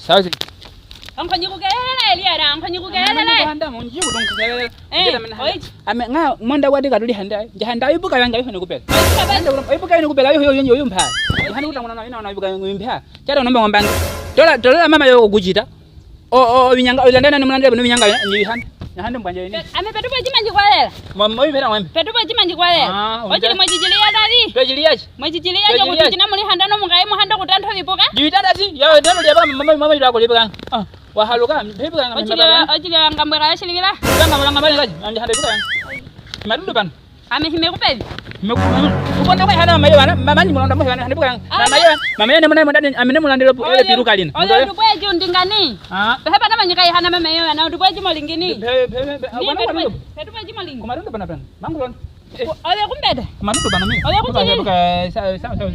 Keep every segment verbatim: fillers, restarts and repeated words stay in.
Sawa zi. Onkonyi kukelele, Eliara, onkonyi kukelele. Handa, munji kudungu kukelele. Eh, oiti. Ame, nga, mwanda wadi kaduli handa, nja handa, ibuka yanga iho nikupela. Oiti, baba. Handa, ibuka nikupela, yo, yo, yo, yo, mpa. Handa kutanguna na, ina, na, ibuka mpa. Chara nomba ngombangi. Tola, tola mama yo kujita. O, o, o, binyanga, o, landa na mulandira bino binyanga, ni handa. Ni handa mbwanje ni. Ame petu pa chima njikwalela. Mo, mo, ibera mwembe. Petu pa chima njikwalela. Ah, ochi ni mwe chichili ya dadi. Pe chili ya chi. Mwe chichili ya chi kuti china muli handa no mungayi muhanda kutanto bipuka. Jibitanda si, ya, dero ya ba, mama, mama, ila ko bipuka. Ah, wahaluka, bipuka nga. Ochi ya, ochi ya ngambwe kala shilibila. Ngambwe, ngambwe, ngambwe, andi handa bipuka. Matundu pano. Ame hime kupeli. Hime kupeli. Ukonda kwa hana mama yo bana, mama ni mulonda mo bana, hana bipuka. Mama yo, mama yo ne mwana mwana, ame ne mwana ndilo, ele piruka lina. Oyo ndupwe jundingani. Ah. Pehe bana manyika ihana mama yo bana, ndupwe jimolingini. Pe, pe, pe, pe. Ni petu pa jimolingi. Kumatundu pano pano. Mangulonda. Oyo kumbete. Kumatundu pano mi. Oyo kumbete. Sa, sa, sa.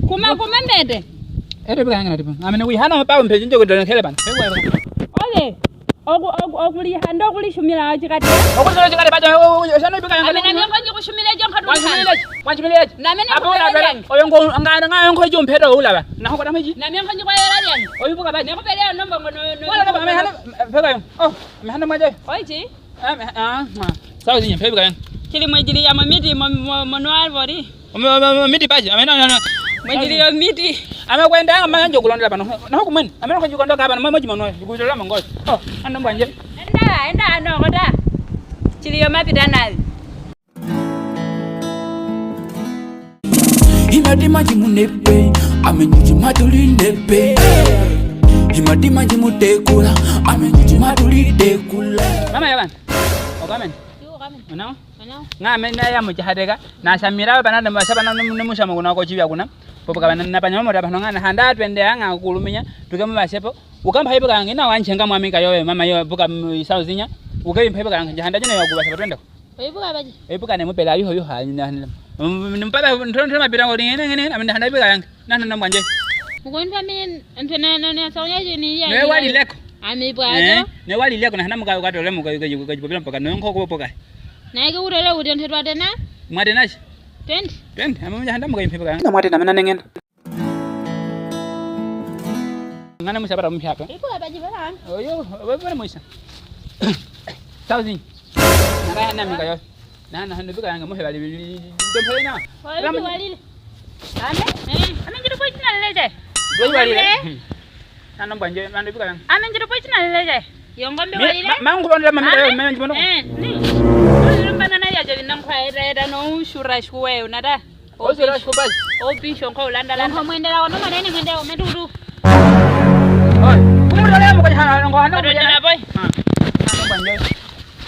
Kuma, kuma mbete. Ede bipuka yanga na tipa. Ame ne wihana pa mpe jinjo kudona kele bana. Oyo. Oku, oku, okulihanda okulishumila chikati. Okulishumila chikati bajo, o, o, o, shano bipuka yanga. Ame na mie nkonyi kushumila jo nkatu. Wanshumila. Wanshumila. Na mie na. Apo na bela. Oyo ngo, nga, nga, ngo jumpeto ulaba. Na hoko damaji. Na mie nkonyi kwa yela yanga. Oyo bipuka bajo. Nekupele nomba ngo no, no. Wala no, ame hana, bipuka yo. Oh, ame hana mwaje. Oichi. Ah, ah, ah. Sawa zinye, pepe kaya. Chili mwe chili ya mwe miti, mwe, mwe, mwe nwali bori. Mwe, mwe, mwe miti paji, ame na, na, na. Mwe chili yo miti. Ame kwenda, ame njo kulondela pano. Na huku mweni, ame na kwenji kondoka pano, mwe, mwe chimono, kutola mongozi. Oh, ano mbwanje. Enda, enda, ano, kota. Chili yo mapita nali. Imadima jimunepe, amenyu jimatuli nepe. Imadima jimutekula, amenyu jimatuli tekula. Mama yo bana. Okamene. Yo, okamene. Unao? Unao. Nga ame na ya muchahadeka. Na shamira bana na masha bana na musha mukuna ko chibya kuna. Popo kabana na panya mama bana nga na handa twende nga kuluminya. Tuke mu bashepo. Ukamba haibuka ngi na wanchenga mwami ka yo mama yo buka isauzinya. Uke mpaibuka ngi handa jina yo kubashepo twende. Oibuka baji. Oibuka ne mupela yuho yuho, ni, ni, ni, mpaba, ntro, ntro, mapira ngoli, ngene, ngene, ame na handa ibuka yanga. Na, na, na, mwanje. Mukwenda mi, ntro, na, na, na, saunya jini ya. Ne wali leko. Ame ibuka. Eh, ne wali leko, na handa muka, uka tole muka, uka, uka, uka, popila mpaka, no nko ko poka. Na ike utole, utole, ntro, twatena. Mwatena shi? Twenty. Twenty, ame na handa muka, ipepa. Na mwatena, mena nengena. Ngana musa bara mumpi hapa. Ipo hapa jibara. Oyo, oyo bara musa. Thousand. Nara hana mi kayo. Na, na, hanu bika yanga muhe bali, bali, bali, bali, bali, bali. Oyo, walile. Ame? Eh. Ame njiru po itina leleje. Walile. Hmm. Nana mbwanje, nana bika yanga. Ame njiru po itina leleje. Yo ngombe walile. Ma, mangu bondela mami kayo, mami njiru. Eh, ni. Nani lumbana na ya jali nankwa eda, eda no ushura shuwe, unata. Ozo la shobali. Opisho nko ulanda landa. Nko mwendela wano manene mwendela wano matutu. Oi. Kumulala mo kwa hana ngo hana. Ndela boy. Ah. Hana kwa ndio.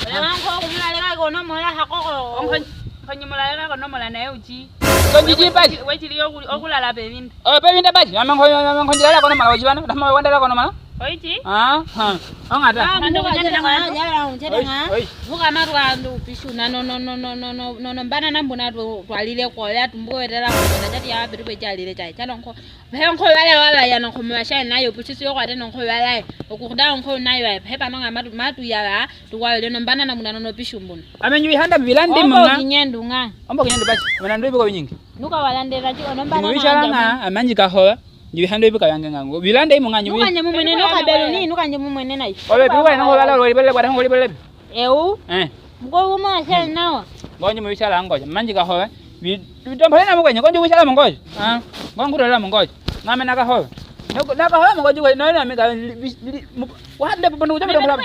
Wala nko kumulala ko no mola hakoko. Nko, nko nyimulala ko no mola na yuji. Ko jiji bali. Wechili okulala pe binda. Oh, pe binda bali. Ama nko, ama nko njilala ko no mola wajibana. Ama wandala ko no mola. Oichi? Ah, ha. Ongata. Ah, muka jete nga, jete nga. Oi, oi. Muka matwa ndu pishu na no, no, no, mbana na mbuna twalile ko ya tumbuko wetela ko na jati ya bitu be jalile chai. Chano nko. Be nko wale wala ya no ko mwasha na yo puchisu yo kwate no nko wala. Okukuda nko na yo. Hepa no nga matu, matu ya la. Tukwale no mbana na mbuna no, no pishu mbuna. Ame nyu ihanda bilandi munga. Ombo kinyendu nga. Ombo kinyendu basi. Mwana ndu biko binyingi. Nuka walandela chi ono mbana na. Mubishala nga, amanji kahowa. Njibi hando ibuka yange ngango. Bilanda imu nga njibi. Nuka nje mumwene no kabelu ni, nuka nje mumwene na. Obe, biwa na hola lo, libele, kwa tango libele. Eu. Eh. Mko uma shel nawa. Ngonje mubishala ngoje. Manji kahowa. Bi, bi tombo na mgonje, ngonje mubishala mgonje. Ah. Ngonje kutola mgonje. Ngame na kahowa. Noko, na kahowa mgonje kwa, no, no, mi ka, li, li, li, mu, wa hande popo ndo kutola mgonje.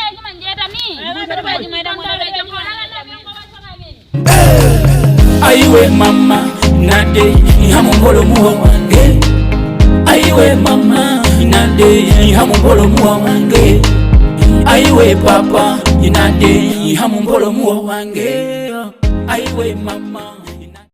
Aiwe mama, nade, ihamu mbolo muwa wange. Aiwe mama, nade, ihamu mbolo muwa wange. Aiwe papa, nade, ihamu mbolo muwa wange. Aiwe mama.